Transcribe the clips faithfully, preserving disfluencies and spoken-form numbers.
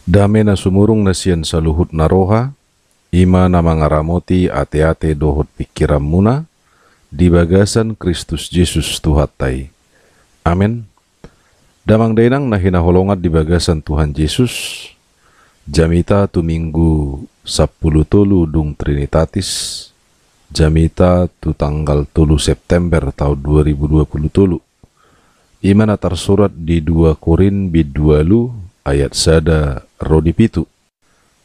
Dame na sumurung na sian saluhut na roha, i ma na mangaramoti ateate dohot pingkiranmuna di bagasan Kristus Jesus Tuhanta i. Amen. Damang dainang na hinaholongan di bagasan Tuhan Jesus, jamita tu Minggu sampulu tolu dung Trinitatis, jamita tu tanggal tolu September taon dua ribu dua pulu tolu. I ma na tarsurat di dua Korint bindu ualu ayat sada ro di pitu.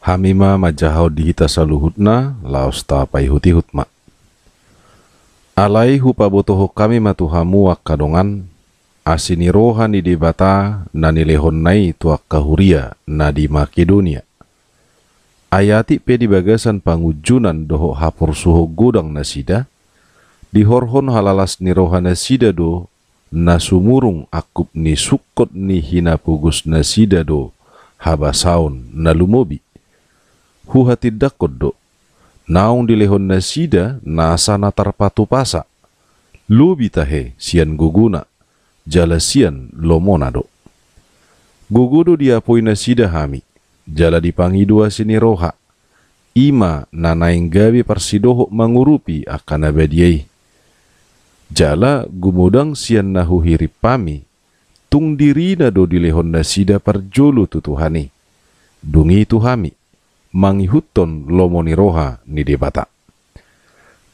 Hami ma manjahahon di hita saluhutna laos tapaihutihut ma. Alai hupabotohon hami ma tu hamu angka dongan, asi ni roha ni Debata na nilehonna i tu angka huria na di Makedonia. Ai atik pe di bagasan pangunjunan dohot haporsuhon godang nasida, dihorhon halalas ni roha nasida do na sumurung angkup ni sungkot ni hinapogos nasida do habasaon na lumobi. Huhatindangkon do, naung dilehon nasida nasa na tarpatupasa, lobi tahe sian gogona, jala sian lomona do. Gogo do diapoi nasida hami, jala dipangido asi ni roha, i ma na naeng gabe parsidohot mangurupi angka na badia i. Jala gumodang sian na huhirim hami, tung dirina do dilehon nasida parjolo tu Tuhan i, dung i tu hami, mangihuthon lomo ni roha ni Debata.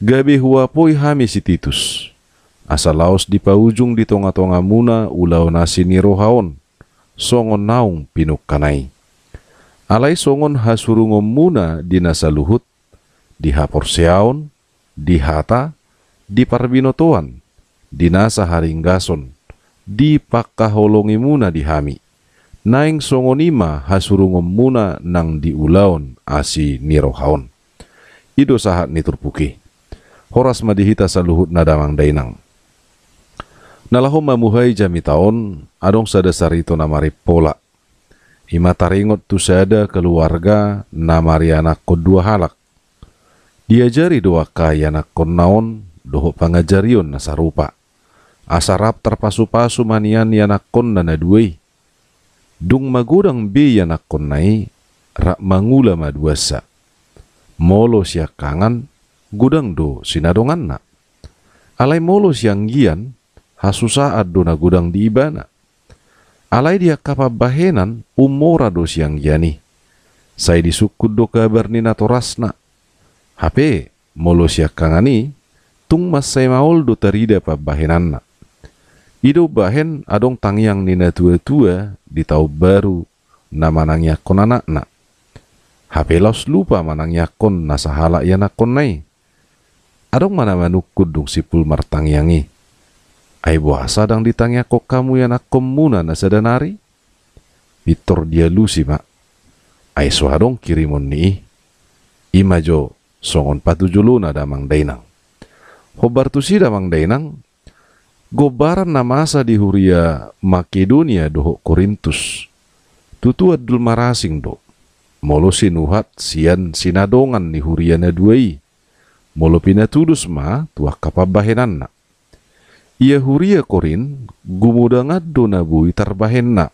Gabe huapoi hami si Titus, asa laos dipaujung di tongatongamuna ulaon asi ni roha on, songon naung pinungkana i. Alai songon hasurungonmuna di na saluhut, di haporseaon, di hata, di parbinotoan, di nasa haringgason, dipangkaholongimuna di hami, naeng songon i ma hasurungonmuna nang di ulaon asi ni roha on. I do sahat ni turpuk i. Horas ma di hita saluhutna damang dainang. Na laho mamuhai jamita on, adong sada sarito na marimpola. I ma taringot tu sada keluarga na marianakkon dua halak. Diajari do angka ianakkonna on dohot pangajarion na sarupa. Asa rap tarpasupasu ma nian ianakkonna na dua i. Dung magodang be ianakkonna i, rap mangula ma duansa. Molo siangkangan, godang do sinadonganna. Alai molo sianggian, hasusaan do na godang di ibana. Alai di angka pambahenan, ummora do sianggian i. Sai disungkun do kabar ni natorasna. Hape, molo siangkangan i, tung mansai maol do tarida pambahenanna. I do umbahen adong tangiang ni natuatua di taon baru na manangiangkon anakna. Hape laos lupa manangiangkon na sahalak ianakkonna i. Adong ma na manungkun dung simpul martangiang i. Ai boasa ndang ditangiangkon hamu ianakkonmuna na sada nari? Pintor dialusi ma. Ai so adong kirimon ni i. I ma jo songon patujolona damang dainang. Hombar tusi damang dainang, gombaran na masa di huria Makedonia dohot Korintus. Tutu andul marasing do. Molo sinuhat sian sinadongan ni huria na dua i. Molo pinatudos ma tu angka pambahenanna. Ia huria Korint, gumodang do na boi tarbahenna,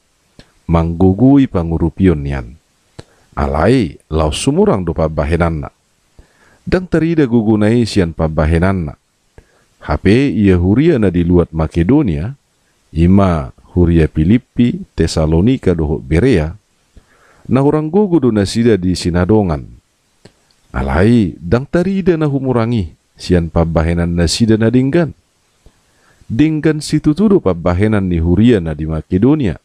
manggogoi pangurupion nian. Alai, laos sumurang do pambahenanna. Ndang tarida gogona i sian pambahenanna. Hape ia huria na di luat Makedonia, i ma huria Pilippi, Tesalonika dohot Berea, na hurang gogo do nasida di sinadongan. Alai, ndang tarida na humurang i, sian pambahenan nasida na denggan. Denggan situtu do pambahenan ni huria na di Makedonia,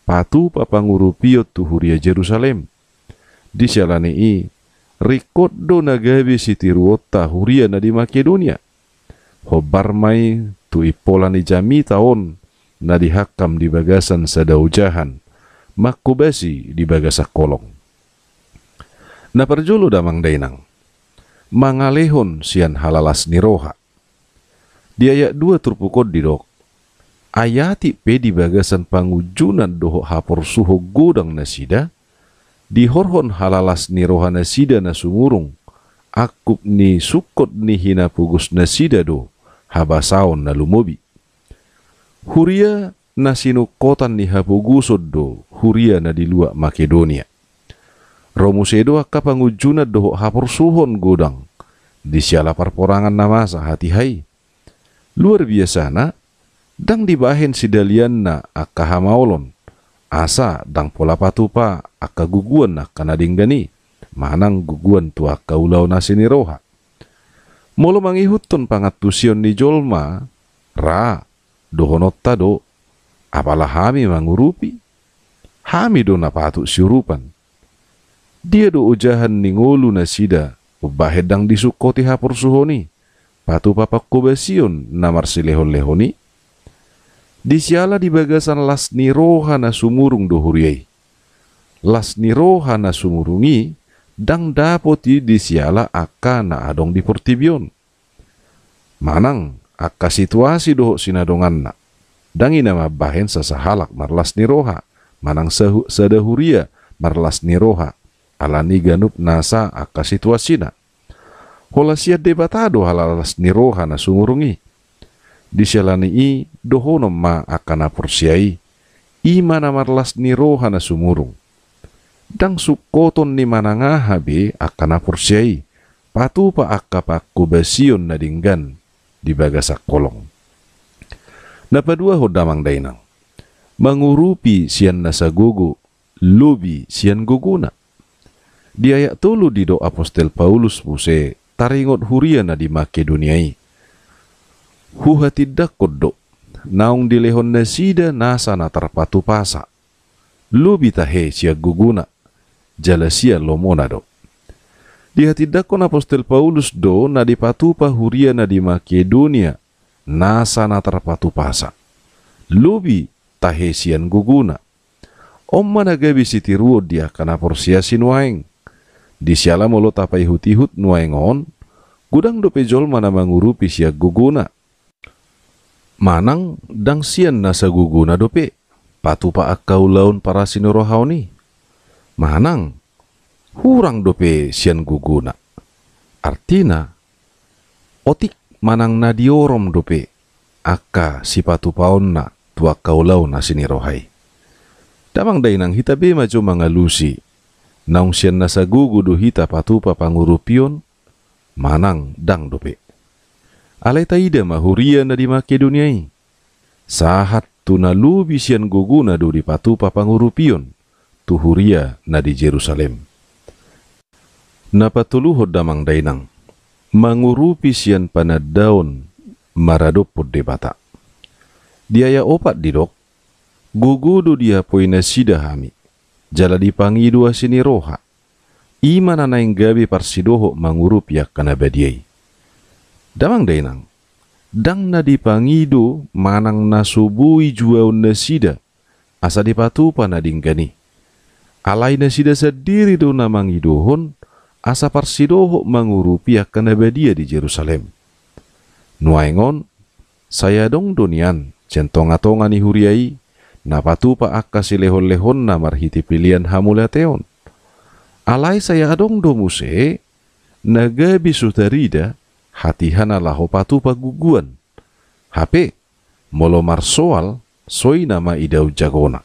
patupa pangurupion tu huria Jerusalem. Di siala ni i, ringkot do na gabe sitiruonta huria na di Makedonia. Hombar ma i tu impola ni jamita on na dihangkam di bagasan sada ojahan, manghobasi di bagasan holong. Na parjolo damang dainang, mangalehon sian halalas ni roha. Di ayat dua turpuk on didok, ai atik pe di bagasan pangunjunan dohot haporsuhon godang nasida, Dihorhon halalas ni roha nasida na sumurung, angkup ni sungkot ni hinapogos nasida do habasaon na lumobi. Huria na sinungkotan ni hapogoson do huria na di luat Makedonia. Ro muse do angka pangunjunan dohot haporsuhon godang di siala parporangan na masa hatiha i. Luar biasana, ndang dibahen sidalianna angka hamaolon, asa ndang pola patupa angka guguan angka na denggan i, manang guguan tu angka ulaon asi ni roha. Molo mangihuthon pangantusion ni jolma, ra, dohononta do, apala hami mangurupi? Hami do na patut siurupan. Dia do ojahan ni ngolu nasida, umbahen ndang disungkoti haporsuhon i, patupa pangkobasion na marsilehonlehon i? Di siala di bagasan las ni roha na sumurung do huria i. Las ni roha na sumurung i ndang dapot i di siala angka na adong di portibi on. Manang angka situasi dohot sinadonganna, ndang i na mambahen sasahalak marlas ni roha, manang sahu-, sada huria marlas ni roha, alani ganup nasa angka situasina. Holan sian Debata do halalas ni roha na sumurung i. Di siala ni i dohonon ma angka na porsea i, i ma na marlas ni roha na sumurung. Ndang sungkoton ni manang aha be angka na porsea i, patupa angka pangkobasion na denggan di bagasan holong. Na paduahon damang dainang, mangurupi sian na sagogo, lobi sian gogona. Di ayat tolu didok apostel Paulus muse taringot huria na di Makedonia i. Huhatindangkon do, naung dilehon nasida nasa na tarpatupasa, lobi tahe sian gogona, jala sian lomona do. Dihatindangkon apostel Paulus do na dipatupa huria na di Makedonia nasa na tarpatupasa, lobi tahe sian gogona. On ma na gabe sitiruon di angka na porsea sinuaeng. Di siala molo tapaihutihut nuaeng on, godang dope jolma na mangurupi sian gogona. Manang ndang sian na sagogona dope patupa angka ulaon parasi ni roha on i. Manang hurang dope sian gogona. Artina, otik manang na diorom dope angka sipatupaonna tu angka ulaon asi ni roha i. Damang dainang, hita be ma jo mangalusi, naung sian na sagogo do hita patupa pangurupion, manang ndang dope. Alai taida ma huria na di Makedonia i. Sahat tu na lobi sian gogona do dipatupa pangurupion tu huria na di Jerusalem. Na patoluhon damang dainang, mangurupi sian panandaon maradophon Debata. Di ayat opat didok, gogo do diapoi nasida hami, jala dipangido asi ni roha. I ma na naeng gabe parsidohot mangurupi angka na badia i. Damang dainang, ndang na dipangido manang na so boi juaon nasida asa dipatupa na denggan i. Alai nasida sandiri do na mangidohon asa parsidohot mangurupi angka na badia di Jerusalem. Nuaeng on, sai adong do nian sian tongatonga ni huria i na patupa angka silehonlehonna marhite pelean hamauliateon. Alai sai adong do muse na gabe so tarida hatihana laho patupa guguan. Hape, molo marsoal, songon i nama idaon jagona.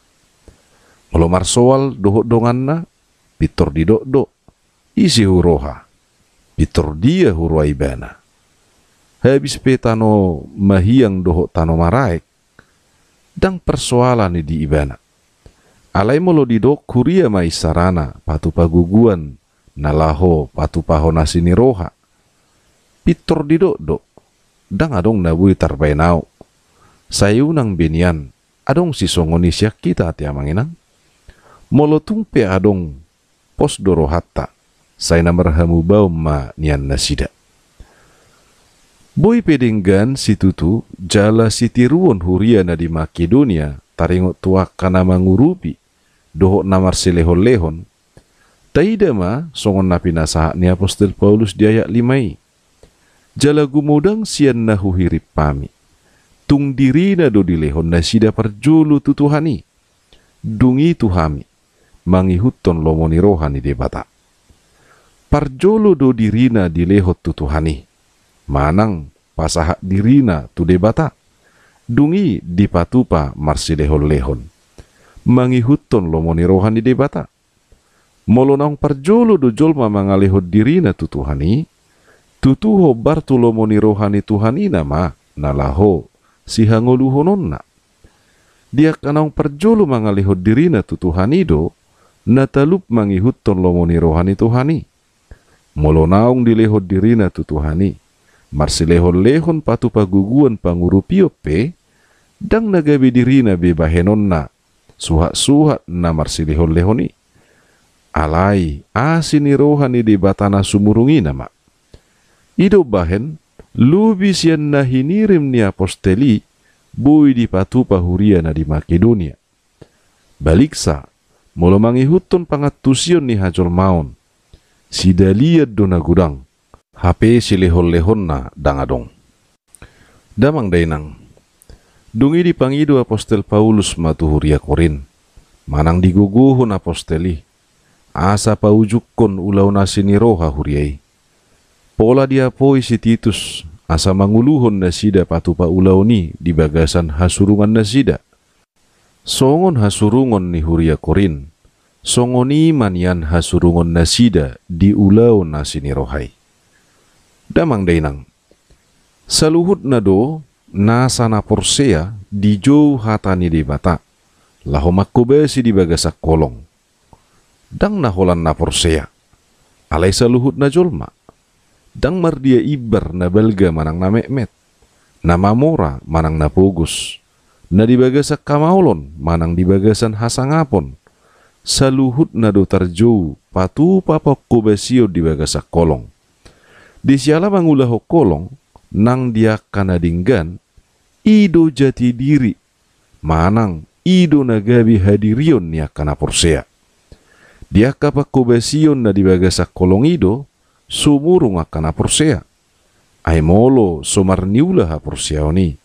Molo marsoal dohot donganna, pintor didok do, ise huroha? Pintor dia huroha ibana? Habis pe tano mahiang dohot tano maraek, ndang persoalan i di ibana. Alai molo didok huria ma isarana patupa guguan na laho patupahon asi ni roha, pintor didok do, ndang adong na boi tarbaen ahu. Sai unang be nian adong sisongon i sian hita, ate amang inang. Molo tung pe adong pos do rohanta, sai na marhamubaon ma nian nasida. Boi pe denggan situtu jala sitiruon huria na di Makedonia taringot tu angka na mangurupi dohot na marsilehonlehon. Taida ma songon na pinasahat ni apostel Paulus di ayat lima i. Jala gumodang sian na huhirim hami, tung dirina do dilehon nasida parjolo tu Tuhan i. Dung i tu hami, mangihuthon lomo ni roha ni Debata. Parjolo do dirina dilehon tu Tuhan i, manang pasahat dirina tu Debata. Dung i dipatupa marsilehonlehon, mangihuthon lomo ni roha ni Debata. Molo naung parjolo do jolma mangalehon dirina tu Tuhan i, tutu hombar tu lomo ni roha ni Tuhan i nama na laho sihangoluhononna. Di angka naung parjolo mangalehon dirina tu Tuhan i do na talup mangihuthon lomo ni roha ni Tuhan i. Molo naung dilehon dirina tu Tuhan i, marsilehonlehon patupa gogoan pangurupion pe, ndang na gabe dirina be bahenonna suhatsuhat na marsilehonlehon i. Alai asi ni roha ni Debata na sumurung i nama. I do umbahen, lobi sian na hinirim ni apostel i, boi dipatupa huria na di Makedonia. Baliksa, molo mangihuthon pangantusion ni hajolmaon, sidalian do na godang, hape silehonlehonna ndang adong. Damang dainang, dung i dipangido apostel Paulus ma tu huria Korint, manang digogohon apostel i, asa paujunghon ulaon asi ni roha huria i. Pola diapoi si Titus, asa manguluhon nasida patupa ulaon i di bagasan hasurungan nasida. Songon hasurungon ni huria Korint, songon i ma nian hasurungon nasida di ulaon asi ni roha i. Damang dainang, saluhutna do nasa na porsea dijou hata ni Debata, laho manghobasi di bagasan holong. Ndang na holan na porsea, alai saluhutna jolma. Ndang mardia imbar na balga manang na metmet, na mamora manang na pogos, na di bagasan hamaolon manang di bagasan hasangapon, saluhutna do tarjou patupa panghobasion di bagasan holong. Di siala mangulahon holong, nang di angka na denggan, i do jati diri, manang i do na gabe hadirion ni angka na porsea. Di angka panghobasion na di bagasan holong i do sumurung angka na porsea. Ai molo so marniula haporseaon i,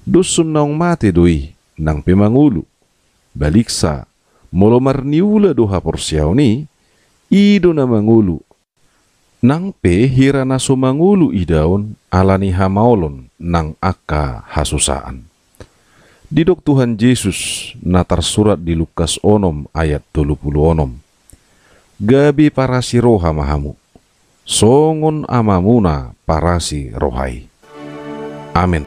dos songon naung mate do i, nang pe mangolu. Baliksa, molo marniula do haporseaon i, i do na mangolu. Nang pe hira na so mangolu idaon ala ni hamaolon nang angka hasusaan. Didok Tuhan Jesus na tarsurat di Lukas onom ayat tolu pulu onom: Gabe parasi roha ma hamu, songon Amamuna parasi roha i. Amen.